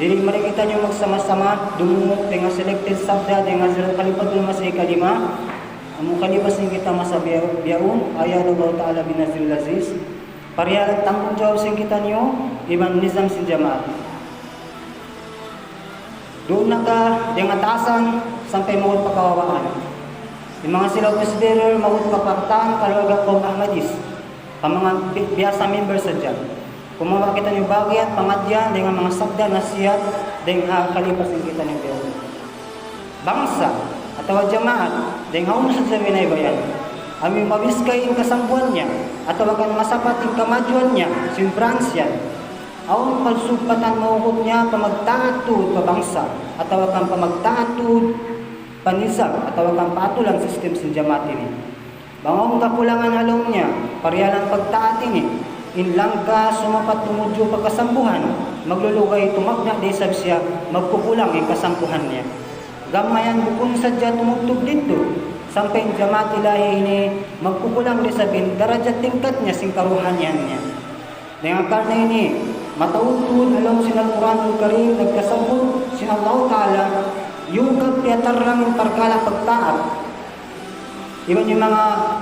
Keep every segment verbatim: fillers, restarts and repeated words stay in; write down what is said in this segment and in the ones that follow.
Diri mari kitaniyu magsama-sama dumungug dayn ha selected sabda dayn ha Hazrat Khalifatul Masih kalima, amu khalifa sin kita masa biya-, bihaun, ayyadahullahu ta'ala binasrihil aziz. Parihalan tanggungjawab sin kitaniyu iban nizam sin jamaat. Duun na ka dayn ha taasan sampay mawn pa kababaan. In manga sila office bearer, mawn pa partaan kaluarga kawm Ahmadis, pa manga bi-, biyasa member sadja. Kumawa' kitaniyu bagian pangadjian dayn ha manga sabda nasihat dayn ha khalifa sin kitaniyu bihaun. Bangsa atawa jamaat dayn ha unu sadja binaybayan, amu in mabiskay in kasambuhan niya atawa kan masapat in kamajuan niya sin branch yan, awn pagsugpatan maugut niya pamagtaat tuud pa bangsa atawa kan pamagtaat tuud pa nizam atawa kan pa aturan, sistem sin jamaat ini. Bang awn kakulangan ha lawm niya, parihalan pagtaat ini, in langka sumapat tumudju pa kasambuhan, maglulugay tumagna' da isab siya, magkukulang in kasambuhan niya. Gam mayan bukun sadja tumubtub didtu, sampay in jamaat ilahi ini magkukulang da isab in darajat tingkat niya sin karuhanian niya. Dayn ha karna' ini, mataud tuud ha lawm sin Al-Qur'anul Karim nagkasabbut sin Allahu Ta'ala, yukab piyatarrang in parkala' pagtaat. Iban in manga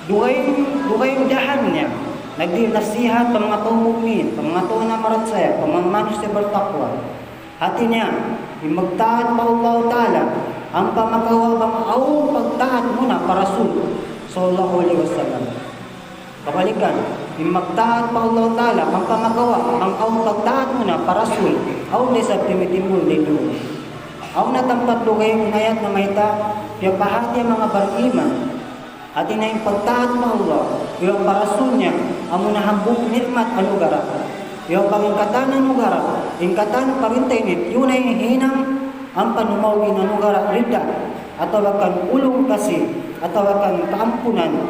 dugaing, dugaing dahan niya, nagdihil nasihat pa manga tau mu'min, pa manga tau namarachaya, pa manga manusiya' bartakwa. Hati niya, in magtaat pa Allahu Ta'ala, ampa makawa' bang awn pagtaat muna pa Rasul sallallahu alayhi wasallam. Kabalikan, in magtaat pa Allahu Ta'ala, ampa makawa' bang awn pagtaat muna pa Rasul, awn da isab timitimbul dayn duun. Awn na tampat dugaing in ayat na mayta', piyapahati in manga bariman. Hati niya in pagtaat pa Allah, iban pa Rasul niya, amuna hambuuk ni'mat, anugerah. Iban pa in katan anugerah, in katan parinta ini, yun na in hinang ampa numaug in anugerah ridha, atawa kan ulung kasi, atawa kan kaampunan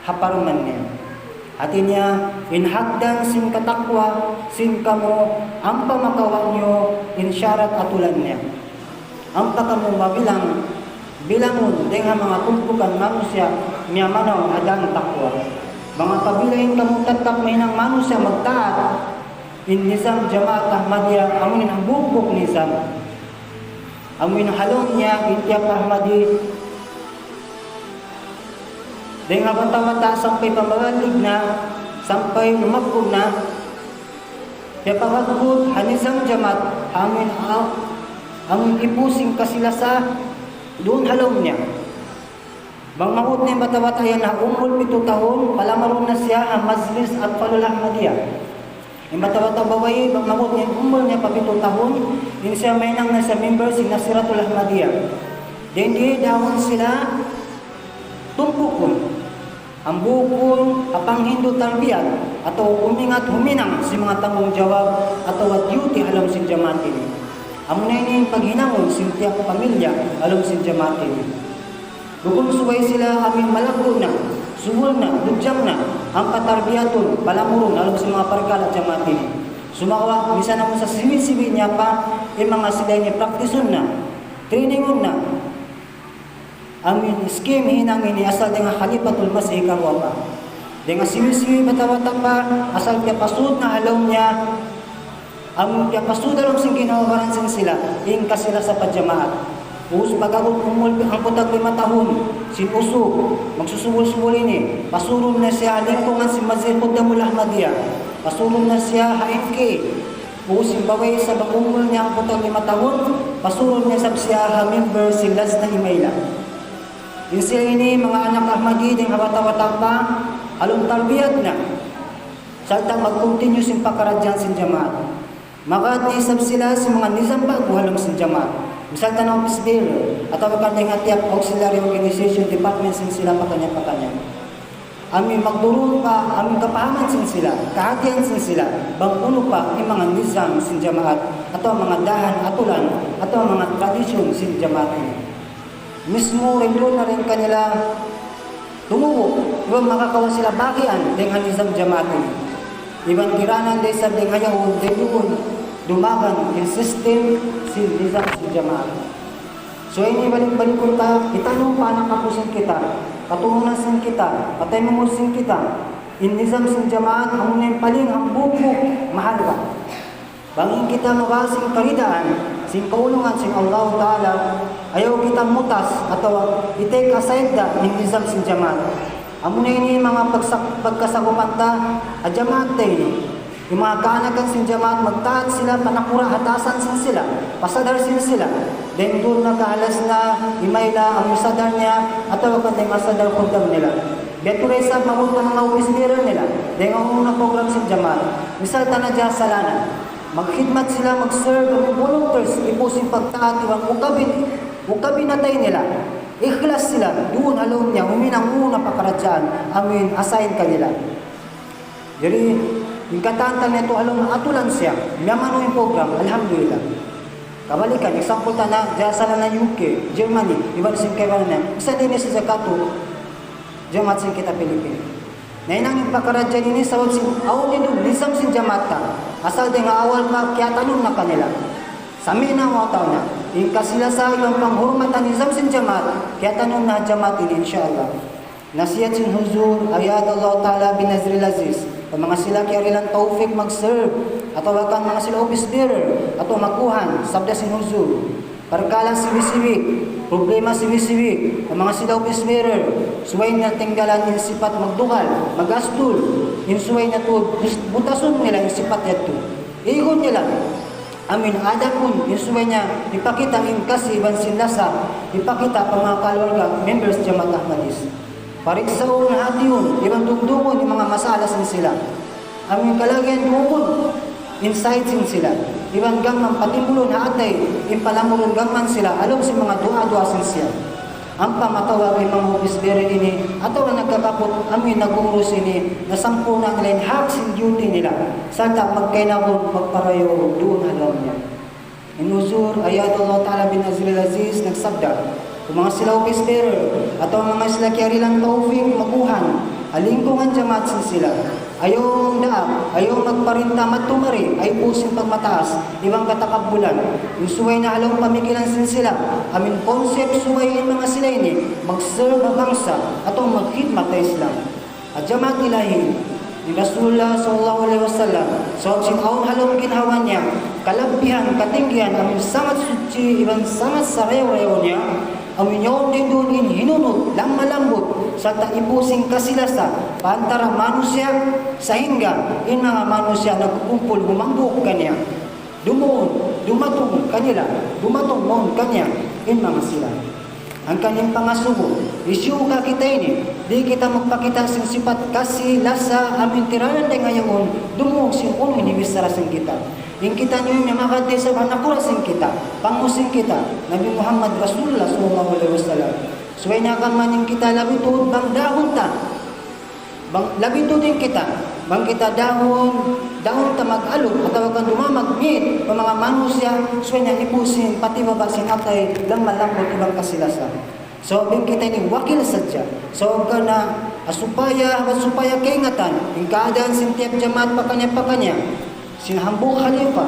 ha parman niya. Hati niya, in hagdan sin katakwa sin kamu, ampa makawa' niyu in sharat aturan niya. Ampa kamu mabilang, bilangun dayn ha manga tumpukan manusiya' miyamanaw ha dan takwa. Bang apabila in kamu tattap mahinang manusiya' magtaat, in nizam Jamaat Ahmadiyya, amu in hambuuk nizam. Amu in ha lawm niya, in tiyap Ahmadi, dayn ha bata'-bata' sampay pa mabalig na, sampay lumaggu' na, piyapagaggut ha nizam Jamaat, amu in, amu in ipu sin kasilasa, duun ha lawm niya. Bang maabut na in bata'-bata' yan ha umul pitu tahun, palamarun na siya ha Majlis Atfalul Ahmadiyya. In bata'-bata' babai, bang maabut na in umul niya pa pitu tahun, in siya mahinang na siya member sin Nasiratul Ahmadiyya. Dayn di dahun sila tumpukun. Hambuukun, ha panghindu' tarbiyat, atawa umingat huminang sin manga tanggungjawab, atawa duty ha lawm sin Jamaat ini. Amuna ini in paghinangun sin tiyap pamilya ha lawm sin Jamaat ini. Bukun subay sila amu in malaggu' na, subul na, budjang na, ampa tarbiyatun, palamurun, ha lawm sin manga parkala' Jamaat ini. Sumagawa', misan amu sa siwi-siwi niya pa, in manga sila ini praktisun na, trainingun na. Amu in scheme hinang ini asal dayn ha Khalifatul Masih karuwa pa. Dayn ha siwi-siwi bata'-bata' pa, asal kiyapasud na ha lawm niya, amu kiyapasud ha lawm sin ginhawa-baran sin sila, in kasilasa pa Jamaat. Ubus pag-abut umul hangpu' tag lima tahun, sin usug, magsusubul-subul ini, pasurun na siya ha lingkungan sin Majlis Khuddamul Ahmadiyya, pasurun na siya ha M K. Ubus in babai sa bang umul niya hangpu' tag lima tahun, pasurun niya isab siya ha member sin Lajna Imaila. In sila ini, manga anak Ahmadi, dayn ha bata'-bata' pa, ha lawm tarbiyat na. Sarta' mag-continue sin pakaradjaan sin Jamaat. Magad na isab sila sin manga nizam ba'gu ha lawm sin Jamaat. Misal ta na office bearer, atawa kan dayn ha tiyap auxiliary organization, department sin sila pakaniya-pakaniya. Amu in magduruun pa, amu in kapahaman sin sila, kahatihan sin sila, bang unu pa in manga nizam sin Jamaat, atawa manga dahan aturan, atawa manga tradisyon sin Jamaat ini. Mismu rinduun na dayn kanila tumubu', iban makakawa' sila bagian dayn ha nizam Jamaat ini. Iban kiranan da isab dayn ha yaun, dayn duun, dumagan in system sin nizam sin Jamaat. So ini balik-balikun ta, kitaniyu pa anak apu' sin kita, katurunan sin kita, pataymanghud sin kita, in nizam sin Jamaat, amu na in paling hambuuk-buuk mahalga'. Bang in kita mabaya' sin karidaan, sin kaulungan sin Allah Ta'ala, ayaw kita mutas atawa i-take aside da in nizam sin jamaat. Amuna ini manga pagsak-, pagkasakupan ta, ha jamaat ta ini. In manga kaanakan sin jamaat, magtaat sila, panakura' ha taasan sin sila, pasadar sin sila. Then duun na kahalas na, imayla, amu sadar niya, atawa kan dayn ha sadar khuddam nila. Biya' tuud da isab mawn pa manga office bearer nila, dayn ha unu na program sin jamaat. Misal ta na diyasalanan. Magkhidmat sila, mag-serve, mag-volunteers, ibu sin pagtaat, iban ukab in, ukab in atay nila. Ikhlas sila, duun ha lawm niya, huminang unu na pakaradjaan, amu in assign kanila. Jari, in katan ta natu' ha lawm atulan siya, miyamanu in program, alhamdulillah. Kabalikan, example ta na, diyasalanan U K, Germany, iban sin kaibanan niya. Misan di' na siya katu', jamaat sin kita Pilipino. Nahinang in pakaradjaan ini sabab sin, awn din nizam sin jamaat ta. Asal dayn ha awal pa, kiyatanum na kanila. Sami' na mataud na. In kasi-lasa iban panghurmat ha nizam sin jamaat, kiyatanum na ha jamaat ini, insya Allah. Nasihat sin Huzur, أيده الله تعالى بنصره العزيز. Pa manga sila kiyarihilan tawfik mag-serve, atawa kan manga sila office bearer, atawa makuhan, sabda sin Huzur. Parkala' sibi'-sibi', problema sibi'-sibi', pa manga sila office bearer, subay nila tinggalan in sipat magdugal, mag-astul, in subay nila tuud bus-, butasun nila in sipat yadtu. Igun nila, amu in adapun, in subay niya, hipakita' in kasi iban sin lasa, hipakita' pa manga kaluarga, members Jamaat Ahmadis. Pariksaun, hatiun, iban dumdumun in manga masala sin sila. Amu in kalagihan duun, in side sin sila. Iban gam mayan patimbulun ha atay, in palamurun gam mayan sila, ha lawm sin manga duwaa-duwaa sin siya. Ampa matawag in manga office bearer ini, atawa nagkakaput, amu in nag-uurus ini, na sampurna' nila in hak sin duty nila. Sarta' magkainagun, magparayaw duun ha lawm niya. In Huzur, أيده الله تعالى بنصره العزيز, nagsabda, pa manga sila office bearer, atawa manga sila kiyarihilan tawfik, makuhan, ha lingkungan jamaat sin sila. Ayaw daak, ayaw magparinta madtu mari, ha ibu sin pagmataas, iban katakabbulan. In subay na ha lawm pamikilan sin sila, amu in concept subay in manga sila ini, mag-serve ha bangsa, atawa magkhidmat ha Islam. Ha jamaat ilahi, in Rasulullah sallallahu alayhi wasallam, sabab sin awn ha lawm ginhawa niya, kalabihan, katinggihan, amu in sangat suchi, iban sangat sarayaw-rayaw niya, amu in yaun duun in hinunut, lamma-lambut, sarta' ibu sin kasi-lasa, pa antara' manusiya', sahingga, in manga manusiya' nagkukumpul humambuuk kaniya. Dumatung, dumatung kanila, dumatung mawn kaniya, in manga sila. Hangkan in pangasubu, hisiyu ka kita ini, di' kita magpakita' sin sipat kasi-lasa amu in tiranan dayn ha yaun, dumuun sin unu in bichara sin kita. In kitaniyu miyamagad da isab ha nakura' sin kita, panghu' sin kita, Nabi Muhammad Rasulullah sallallahu alayhi wasallam. Subay na gam mayan in kita labi tuud bang dahun ta. Bang, labi tuud in kita, bang kita dahun, dahun ta mag-alup, atawa kan dumamag-meet, pa manga manusiya', subay niya ibu sin, pati baba sin atay, lamma-lambut iban kasi-lasa. So, bang kita ini wakil sadja. So, karna', ah, supaya, supaya kaingatan, in kaadaan sin tiyap jamaat pakaniya-pakaniya. Sin hambuuk khalifa,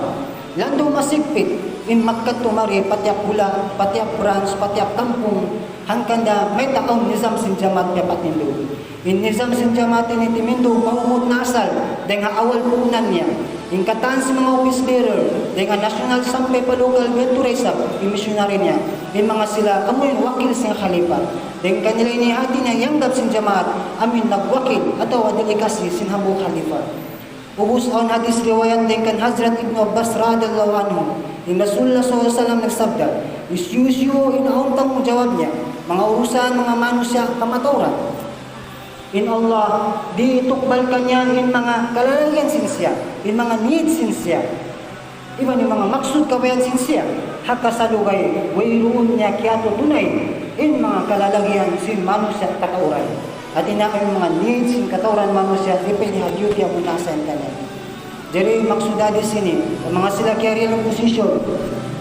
landu' masigpit, in magkadtu mari, pa tiyap hula', pa tiyap branch, pa tiyap kampung, hangkan da mayta' awn nizam sin jamaat piyapatindug. In nizam sin jamaat ini timindug, mahumut na asal, dayn ha awal puunan niya. In katan sin manga office bearer, dayn ha national sampay pa local, biya' tuud da isab, in missionary niya. In manga sila, amu in wakil sin khalifa. Dayn kanila ini hati niya iyanggap sin jamaat, amu in nagwakil, atawa delegasi sin hambuuk khalifa. Ubus awn hadith riwayat dayn kan Hazrat Ibnu Abbas radiyallahu anhu. In Rasulullah sallallahu alayhi wasallam nagsabda, hisiyu-siyu in awn tanggungjawab niya, manga urusan, manga manusiya' kamatauran. In Allah, di' itukbal kaniya in manga kalalagihan sin siya, in manga niyat sin siya. Iban in manga maksud kabayaan sin siya, ha kasalugay, wayruun niya kiyatutunay, in manga kalalagihan sin manusiya' katauran. Hati niya in manga niyat sin katauran manusiya', depende ha duty amu in na-assign kaniya. Jari maksud hadith ini, manga sila kiyarihilan posisyon,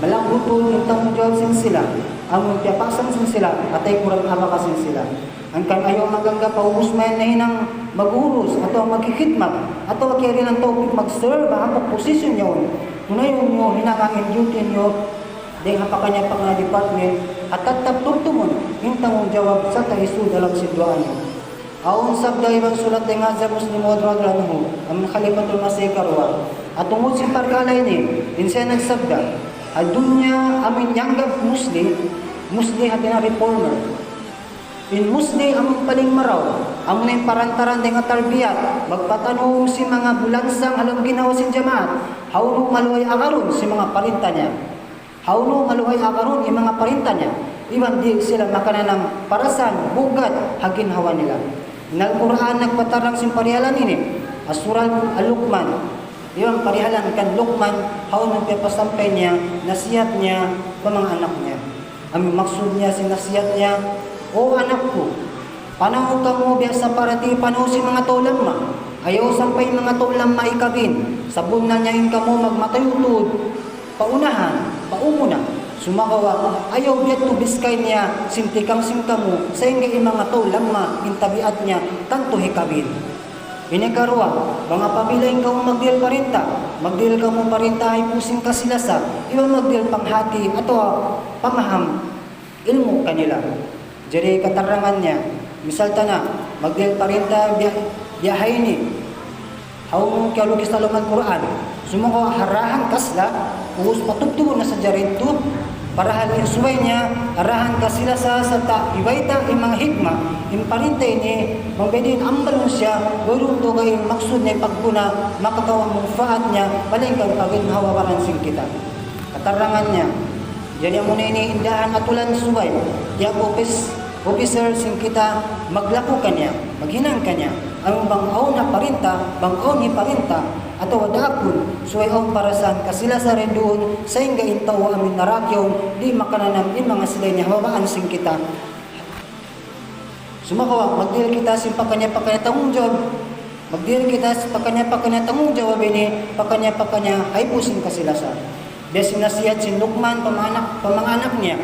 malambut tuud in tanggungjawab sin sila, amu in piyapasang sin sila, atay kurang abaka sin sila. Hangkan ayaw mag-anggap ha ubus mayan nahinang mag-urus, atawa magkhidmat, atawa kiyarihilan tawfik mag-serve, ha hambuuk posisyon yaun. Hunayun niyu, hinanga in duty niyu, dayn ha pakaniya-pakaniya department, ha tattap tumtumun, in tanggungjawab, sarta' isud ha lawm sin duwaa niyu. Awn sabda iban sulat dayn ha Hazrat Muslim Maud radiyallahu anhu, amu in Khalifatul Masih ikaruwa. Tungud sin parkala' ini, in siya nagsabda, ha dunya amun iyanggap muslih, muslih hati niya reformer. In muslih amun paling marayaw, amun in parantaran dayn ha tarbiyat, magpatanum sin manga bulansang ha lawm ginhawa sin jamaat, hawnu maluhay agarun sin manga parinta niya. Hawnu maluhay agarun in manga parinta niya. Iban di' sila makananam parasan bugat ha ginhawa nila. In Al-Qur'an nagpatarang sin parihalan ini, ha Surah Al-Luqman. Iban parihalan kan Luqman, hawnu piyapasampay niya, nasihat niya, pa manga anak niya. Amu in maksud niya sin nasihat niya, "O anak ku, panaw kamu biya' sa parati panaw sin manga tau lamma. Ayaw sampay manga tau lamma ikabin. Sabunnal niya in kamu magmatayu' tuud pa unahan, pa umuna. Sumagawa', ayaw biya' tu biskay niya sin tikang sin kamu, sahingga in manga tau lamma, in tabiat niya, tantu hikabin." Ini karuwa, bang apabila in kamu magdihil parinta, magdihil kamu parinta ha ipu sin kasi-lasa, iban magdihil panghati atawa pamaham ilmu' kanila. Jari katarangan niya, misal ta na, magdihil parinta biya', biya' ha ini. Hawnu kiyalugi sa lawm Al-Qur'an. Sumagawa' ha daran kasla', ubus patubtubun na sadja didtu, parahal in subay niya, ha daran kasi-lasa sarta' ibayta' in manga hikmah, in parinta ini, bang biyadiin ambalun siya, wayruun dugaing maksud niya pagguna, makakawa' manpaat niya, malaingkan pa ginhawa-baran sin kita. Katarangan niya, jari amuna ini in dahan atulan subay, tiap opis-, officer sin kita maglaku kaniya, maghinang kaniya. Amu bang awn ha parinta, bang awn hiparinta, atawa daakun, subay awn parasan kasi-lasa duun, sahingga in tau amun naraak yaun, di' makananam in manga sila ini ha babaan sin kita. Sumagawa', magdihil kita sin pakaniya-pakaniya tanggungjawab. Magdihil kita sin pakaniya-pakaniya tanggungjawab ini, pakaniya-pakaniya ha ipu sin kasi-lasa. Biya' sin nasihat sin Luqman pa manga anak, pa manga anak niya.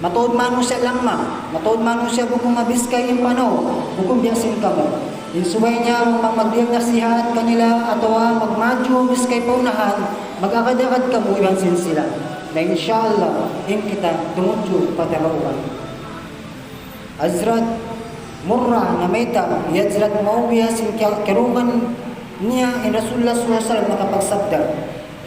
Mataud manusiya' lamma, mataud manusiya' bukun mabiskay in panaw, bukun biya' sin kamu. In subay niya, bang magdihil nasihat kanila, atawa magmaju biskay pa unahan, mag-agad-agad kamu iban sin sila. Na insya Allah, in kita tumudju pa darauran. Hazrat Murrah namayta', hi Hazrat Muawiyah sin kiya-, kiyarugan niya in Rasulullah sallallahu alayhi wasallam nakapagsabda,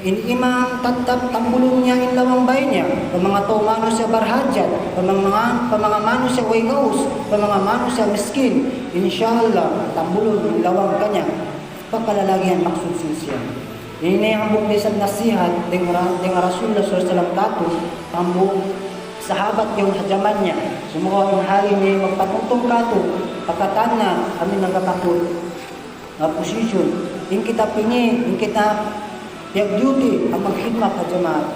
in imam tattap tambulun niya in lawang bay niya, pa manga tau manusiya' barhajat, pa manga, pa manga manusiya' way gaus, pa manga manusiya' miskin, insya Allah, tambulun in lawang kaniya. Pagkalalagihan maksud sin siya. Ini hambuuk bisan nasihat dayn ha, dayn ha Rasulullah sallallahu alayhi wasallam katu', hambuuk sahabat yaun ha jaman niya. Sumagawa' in hal ini magpatumtum katu', pa katan na amun nagkakaput, ah, position. In kita pini, in kita piyag-duty, in magkhidmat ha jamaat.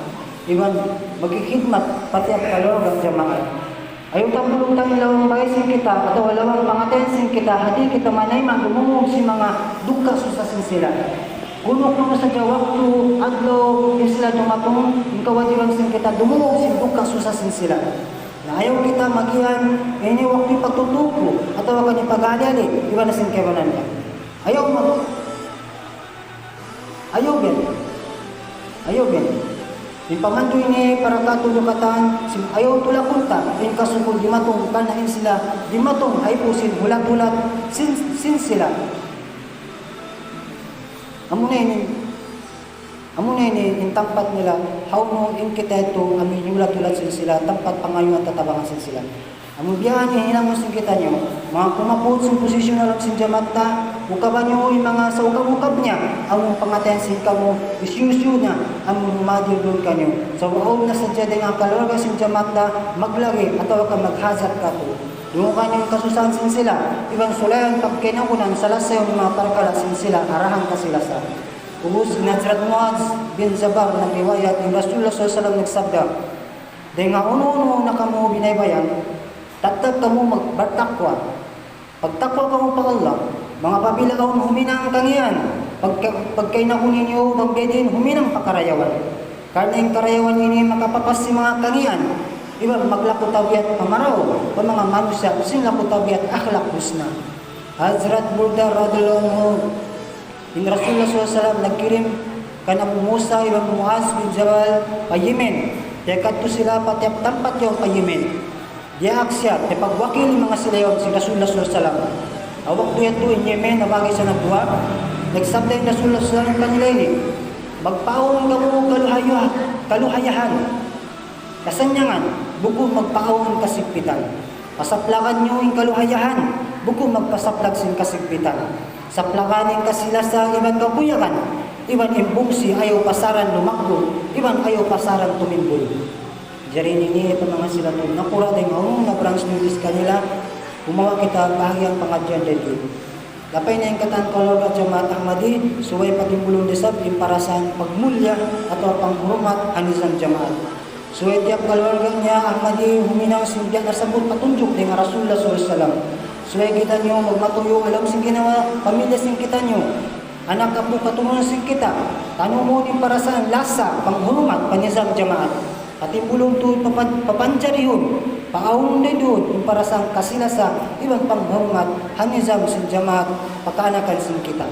Iban magkhidmat pa tiyap kaluarga jamaat. Ayaw tambulun ta in lawang bay sin kita, atawa lawang pangatayan sin kita, ha di' kita manayma' dumungug sin manga dukka susa sin sila. Kunu-kunu sadja waktu, adlaw, in sila dumatung, in kawajiban sin kita dumungug sin dukka susa sin sila. Na ayaw kita magiyan, ini waktu pagtutuku, atawa kan in paghali-hali, iban na sin kaibanan niya. Ayaw mag-, Ayaw biya'. Ayaw biya'. In pamandu' ini para katu' katan, sin ayaw tulakun ta, in kasuku dimatung, karna' in sila dimatung, ha ipu sin hulat-hulat, sin, sin sila. Amuna ini, amuna ini, in tampat nila, hawnu in kita yadtu, amun hulat-hulat sin sila, tampat pangayuan tatabangan sin sila. Amu biya' ini hinangun sin kitaniyu, manga kumaput sin posisyon ha lawm sin jamaat ta, ukaban niyu in manga saukab-ukab niya, amu pangatayan sin kamu, hisiyu-siyu na, amu humadil duun kaniyu. Sa' awn na sadja dayn ha kaluarga sin jamaat ta, maglagi atawa ka maghajat katu'. Dungugan niyu in kasusahan sin sila, iban sulayan pagkinabunan, salasayun in manga parkala' sin sila, ha daran kasi-lasa. Ubus, in Hazrat Muaz bin Jabal nagriwayat, in Rasulullah sallallahu alayhi wasallam nagsabda, dayn ha unu-unu na kamu binaybayan, tattap kamu mag-, magtakwa. Pagtakwa kamu pa Allah, bang apabila awn huminang kangīan, pagka-, pagkahi na kunu' bang biyadiin huminang pa karayawan. Karna' in karayawan ini makapapas sin manga kangīan, iban maglaku tabiat pamarayaw, pa manga manusiya', sin laku tabiat akhlak husna. Hazrat Burda radiyallahu anhu, in Rasulullah sallallahu alayhi wasallam nagkirim kan Abu Musa iban Muaz bin Jabal pa Yemen. Piyakadtu sila pa tiyap tampat yaun pa Yemen. Diyaak siya, tiyapagwakil in manga sila yaun sin Rasulullah sallallahu alayhi wasallam. Ha waktu yadtu in Yemen, nabahagi' siya nagduwa. Nagsabda in Rasulullah sallallahu alayhi wasallam kanila ini, Magpaawn kamu kaluhaya-, kaluhayahan, kasannyangan, bukun magpaawn kasigpitan. Pasaplagan niyu in kaluhayahan, bukun magpasaplag sin kasigpitan. Saplagan in kasilasa iban kakuyagan, iban in bungsi ayaw pasaran lumakbu, iban ayaw pasaran tumimbul. Jari ini pamangasilatun nakura' dayn ha unu na branch niyu di' kanila, gumawa' kita bahagian pangadjian dayn di. Lapay na in katan kaluarga jamaat Ahmadi, subay patimbulun da isab in parasahan pagmulya atawa panghurmat ha nizam jamaat. Subay tiyap kaluarga niya Ahmadi huminang sin biya' nasabbut patunjuk dayn ha Rasulullah sallallahu alayhi wasallam. Subay kitaniyu magmatuyu' ha lawm sin ginawa pamilya sin kitaniyu. Anak, apu', katurunan sin kita, tanumun in parasahan lasa, panghurmat pa nizam jamaat. Patimbulun tuud, papan-, papanjarihun, paawn da tuud in parasahan kasilasa iban panghurmat ha nizam sin jamaat pa kaanakan sin kita.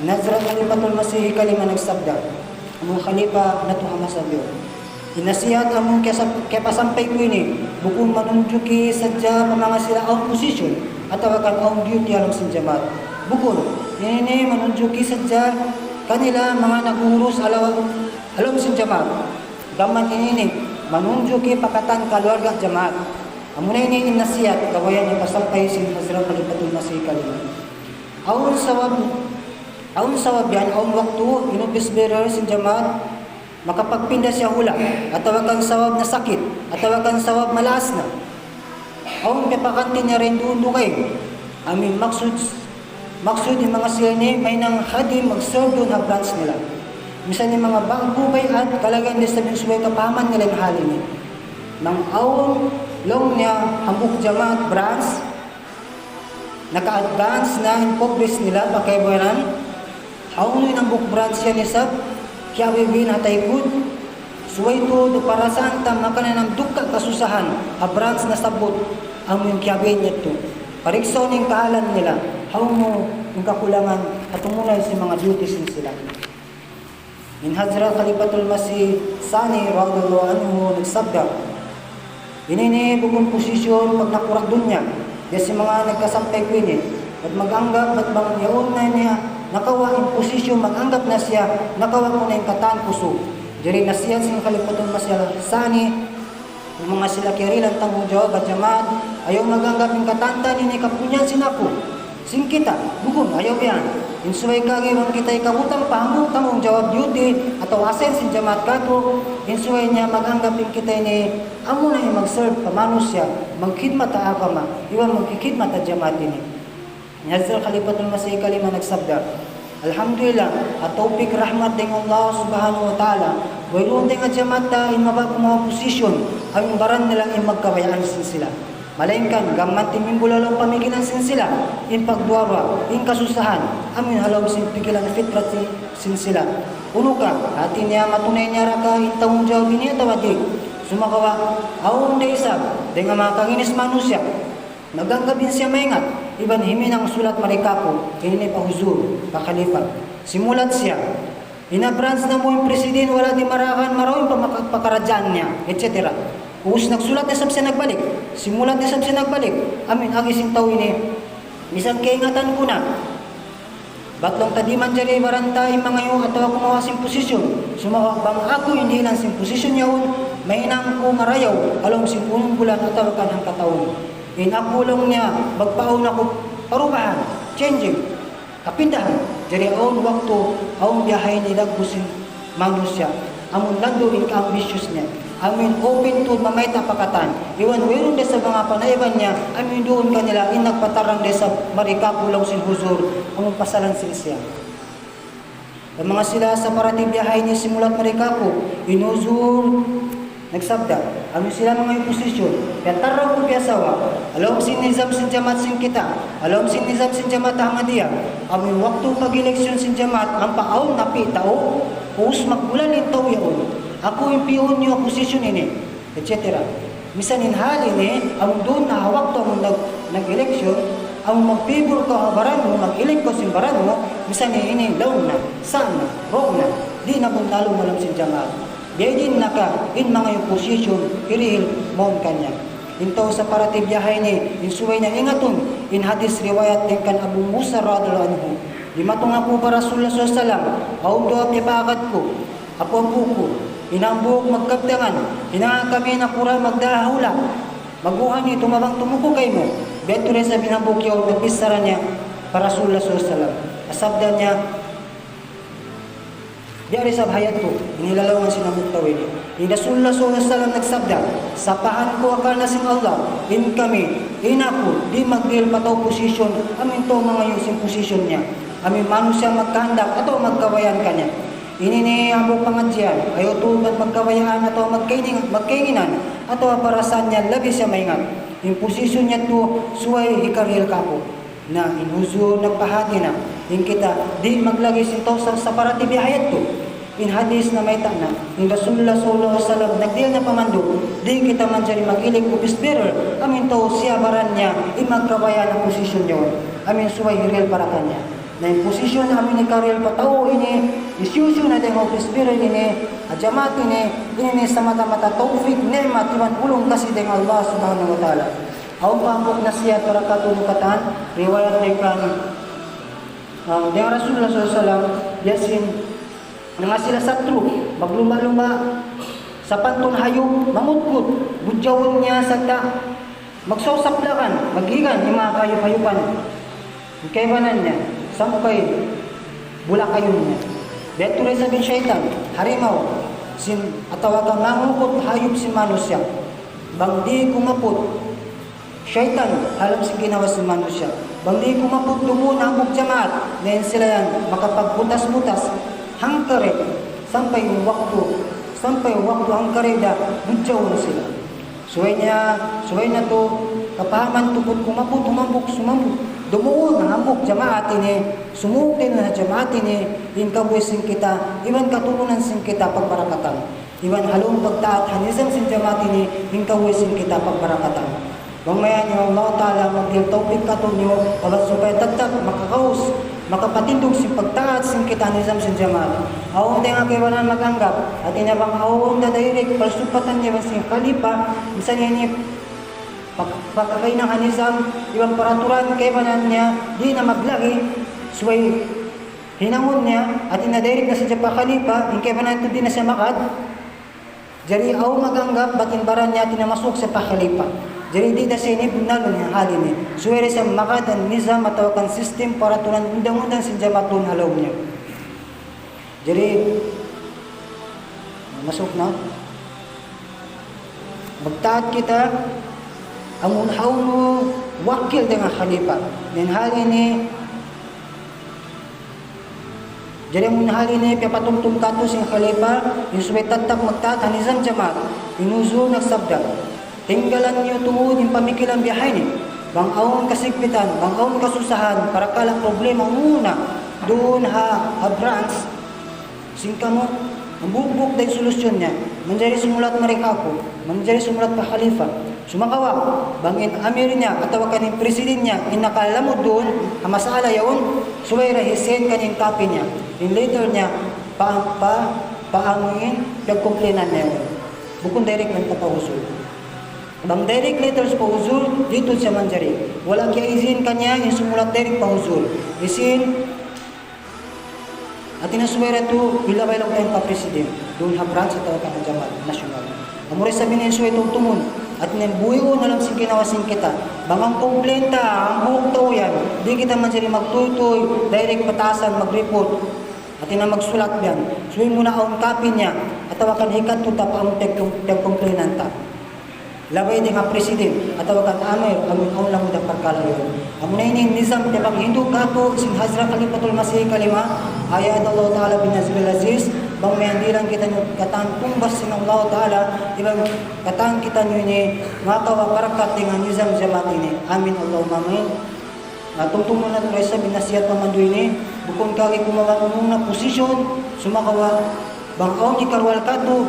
In Hazrat Khalifatul Masih kalima nagsabda, amu khalifa natu' ha masa bihaun. In nasihat amu kiyasap-, kiyapasampay ku ini, bukun manunjuki sadja pamangasilaun position atawa kan awn duty ha lawm sin jamaat. Bukun, ini manunjuki sadja kanila manga nag-uurus ha law-, ha lawm sin jamaat. Gam mayan ini, manunjuki pa katan kaluarga jamaat. Amuna ini in nasihat, gabayan niya pasampay sin Hazrat Khalifatul Masih kalima. Awn sabab, awn sabab yan, awn waktu, in office bearer sin jamaat, makapagpinda siya hula', atawa kan sabab na sakit, atawa kan sabab malaas na. Awn piyapaganti niya dayn duun dugaing. Amu in maksud, maksud in manga sila ini, mahinang khadim mag-serve duun ha branch nila. Misan in manga ba'gu bay'at, kalagihan da isab in subay kapahaman nila in hal ini. Bang awn, laung niya, hambuuk jamaat branch, naka-advance na in progress nila pa kaibanan, hawnu in hambuuk branch yan isab, kiyabihin ha taykud, subay tuud parasahan ta makananam dukka' kasusahan, ha branch nasabbut, amu in kiyabihin yadtu. Pariksaun in kahalan nila, hawnu in kakulangan, ha tumunay sin manga duty sin sila. In Hazrat Khalifatul Masih Sani radiyallahu anhu nagsabda, ini ini bukun posisyon pag nakura' dunya, biya' sin manga nagkasampay ku ini, bat mag-anggap, bat bang yaun na niya, nakawa' in posisyon, mag-anggap na siya, nakawa' ku na in katan kusug. Jari nasihat sin Khalifatul Masih Sani, in manga sila kiyarihilan tanggungjawab ha jamaat, ayaw mag-anggap in katan ta ini kapunyaan sin aku, sin kita, bukun, ayaw yan. In subay kagi bang kita hikabutang pa hambuuk tanggungjawab duty atawa assign sin jamaat kātu', in subay niya mag-anggap in kita ini, amuna in mag-serve pa manusiya', magkhidmat ha agama, iban magkhidmat ha jamaat ini. In Hazrat Khalifatul Masih kalima nagsabda, Alhamdulillah, ha tawpik rahmat dayn ha Allah Subhanahu wa Ta'ala, wayruun dayn ha jamaat ta in mabaya' kumawa' posisyon, amu in baran nila in magkabayaan sin sila. Malaingkan, gam mayan timimbul ha lawm pamikilan sin sila, in pagduwa-ruwa, in kasusahan, amu in ha lawm sin pikilan fitrat sin, sin sila. Unu ka, hāti niya matunay niya ra ka in tanggungjawab ini atawa di'. Sumagawa', awn da isab, dayn ha manga kanginis manusiya', nag-anggap in siya maingat, iban himinang sulat mari kāku', ini pa huzur, pa khalifa. Simulat siya, in ha branch namu' in president wala' dimaragan, marayaw in pamaka-, pakaradjaan niya, et cetera. Ubus nagsulat na isab siya nagbalik, simulat na isab siya nagbalik, amu in agi sin tau ini, misan kaingatan ku na, bat laung ta di' manjari baran ta in mangayu' atawa kumawa' sin posisyon. Sumagawa' bang aku in dihilan sin posisyon yaun, mahinang ku marayaw, ha lawm sin unum bulan atawa kan hangkatahun. In aku laung niya, magpaawn aku parubahan, changing, kapindahan. Jari awn waktu, awn biya' ha ini laggu' sin manusiya', amun landu' in ka-ambitious niya, amun open tuud mamayta' pa katan, iban wayruun da isab manga panaiban niya, amun duun kanila in nagpatarrang da isab mari kāku' laung sin huzur, amun pasalan sin siya. In manga sila saparati biya' ha ini simulat mari kāku', in huzur nagsabda, amun sila manga opposition, piyatarrang ku piyasawa, ha lawm sin nizam sin jamaat sin kita, ha lawm sin nizam sin jamaat Ahmadiyya, amun waktu pag-eleksyon sin jamaat, ampa awn napi' tau, ubus magbulan in tau yaun. Aku in piyun niyu ha posisyon ini, et cetera. Misan in hal ini, amun duun na ha waktu amun nag-, nag-eleksyon, amun mag-favor kaw ha baran mu, mag-elect kaw sin baran mu, misan in ini laung na, sa' na, wrong na, di' na bunnal ha lawm sin jamaat. Biya' diin na ka, in manga opposition, hirihil mawn kaniya. In tau saparati biya' ha ini, in subay niya ingatun, in hadith riwayat dayn kan Abu Musa radiyallahu anhu. Dimatung aku pa Rasulullah sallallahu alayhi wasallam, awn duwa piyapaagad ku, apu-apu ku, in hambuuk magkabtangan, hinanga kami nakura' magdahula, maguhan ini tumabang tumuku kaymu. Biya' tuud isab in hambuuk yaun nagbichara niya pa Rasulullah sallallahu alayhi wasallam. Sabda niya, biya' da isab ha yadtu, ini lalaungan sin hambuuk tau ini. In Rasulullah sallallahu alayhi wasallam nagsabda, sapahan ku akal na sin Allah, in kami, in aku, di' magdihil pa tau position, amu in tau mangayu' sin position niya. Amu in manusiya' magkahandak atawa magkabayaan kaniya. Ini in hambuuk pangadjian, ayaw tuud magkabayaan atawa magkaingin-, magkainginan, atawa parasaan niya labi siya maingat. In position niya tu subay hikarihil kāku'. Na in huzur nagpahāti na, in kita di' maglagi sin tau sa-, saparati biya' ha yadtu. In hadith namayta' na, in Rasulullah sallallahu alayhi wasallam nagdihil na pamandu', di' kita manjari mag-ilig office bearer, amu in tau siya baran niya, in magkabayaan ha position niya, amu in subay hirihil pa kaniya. Na in position amu in hikarihil pa tau ini, hisiyu-siyu na dayn ha office bearer ini, ha jamaat ini, ini in samata-mata tawfik, ni'mat, iban ulung kasi dayn ha Allah Subhanahu wa Ta'ala. Awn pa hambuuk nasihat para kātu' mu katan, riwayat dayn kan, ah, dayn Rasulullah sallallahu alayhi wasallam, biya' sin, nanga sila satru, maglumba'-lumba', sapantun hayup, mangutkut, budjawun niya sarta', magsausap lakan, maghigan, in manga kahayup-hayupan. In kaibanan niya, sampay bulak ayun niya. Biya' tuud isab in saytan, harimaw, sin atawa ka mangukut hayup sin manusiya'. Bang di' kumaput, saytan, ha lawm sin ginhawa sin manusiya'. Bang di' kumaput duun hambuuk jamaat, na in sila yan makapagbutas-butas, hangkarit, sampay in waktu, sampay waktu hangkarit da, budjawun sila. Subay niya, subay natu' kapahaman tuput kumaput, humambuk, sumambuk. Dumuun hambuuk jamaat ini, sumūng dayn ha jamaat ini, in kabuhi' sin kita, iban katurunan sin kita pagbarakatan. Iban ha lawm pagtaat ha nizam sin jamaat ini, in kabuhi' sin kita pagbarakatan. Bang mayan in Allah Ta'ala magdihil tawfik kātu'niyu, abat supaya tattap makakaus, makapatindug sin pagtaat sin kita ha nizam sin jamaat. Awn dayn ha kaibanan mag-anggap, hāti niya bang awn da direct palsupatan niya iban sin khalifa, misan ini pak-, pakakahinang ha nizam, iban paraturan kaibanan niya, di' na maglagi, subay hinangun niya, hāti niya direct na sadja pa khalifa, in kaibanan yadtu di' na siya magad. Jari awn mag-anggap bat in baran niya hāti niya masuuk siya pa khalifa. Jari di' da siya ini bunnalun in hal ini. Subay da siya magad in nizam atawa kan system paraturan undang-undang sin jamaat duun ha lawm niya. Jari, masuuk na. Magtaat kita, amun hawnu wakil dayn ha khalifa. Na in hal ini, jari amun hal ini piyapatumtum kātu' sin khalifa, in subay tattap magtaat ha nizam jamaat, in huzur nagsabda, tinggalan niyu tuud in pamikilan biya' ha ini. Bang awn kasigpitan, bang awn kasusahan, parakala' problema muna, duun ha, ha branch, sin kamu, hambuuk-buuk da in solusyon niya. Manjari sumulat mari kāku', manjari sumulat pa khalifa. Sumagawa', bang in amir niya, atawa kan in president niya, in nakalamud duun, ha masala yaun, subay da hi-send kaniya in copy niya. In letter niya, pa, pa, pa amu in piyagkomplainan niya yaun. Bukun direct lang ta pa huzur. Bang direct letters pa huzur, di' tuud siya manjari. Wala' kiyaizin kaniya in sumulat direct pa huzur. Isin, hāti niya subay da tu, ilabay laung ta yan pa president, duun ha branch atawa kan ha jamaat nasyonal. Amura isab ini in subay tumtumun, hāti niya buhiun ha lawm sin ginhawa sin kita. Bang awn complaint ta, hambuuk tau yan, di' kita manjari magtuytuy, direct pa taasan, mag-report. Hāti niya magsulat biya' yan. Subay muna awn copy niya, atawa kan hikadtu ta pa amun piyag-, piyagkomplainan ta. Labay dayn ha president, atawa kan amir, amun awn lamud ha parkala' yaun. Amuna ini in nizam piyaghindu' kātu' sin Hazrat Khalifatul Masih kalima, ayyadahullahu ta'ala binasrihil aziz, bang mayan dihilan kitaniyu katan tumbas sin Allah Ta'ala, iban katan kitaniyu ini makawa' barakat dayn ha nizam jamaat ini. Amin, Allahumma amin. Na, tumtumun natu' da isab in nasihat pamandu' ini, bukun kari kumawa' unu na posisyon, sumagawa', bang awn hikaruwal kātu',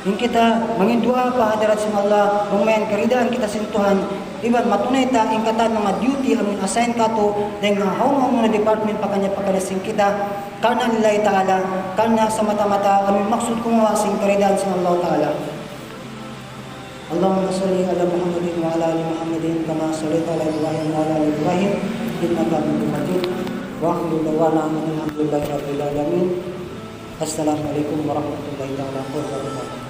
in kita mangin duwaa pa hadarat sin Allah, bang mayan karidaan kita sin Tuhan, iban matunay ta in katan manga duty amun assign kātu', dayn ha hawnu-hawnu na department pakaniya-pakaniya sin kita, karna' lillahi ta'ala, karna' samata-mata amun maksud kumawa' sin karidaan sin Allah Ta'ala. اللهم صل على محمد وعلى آل محمد كما صليت على إبراهيم وعلى آل إبراهيم إنك حميد مجيد. وآخر دعوانا أن الحمد لله رب العالمين. السلام عليكم ورحمة الله تعالى وبركاته.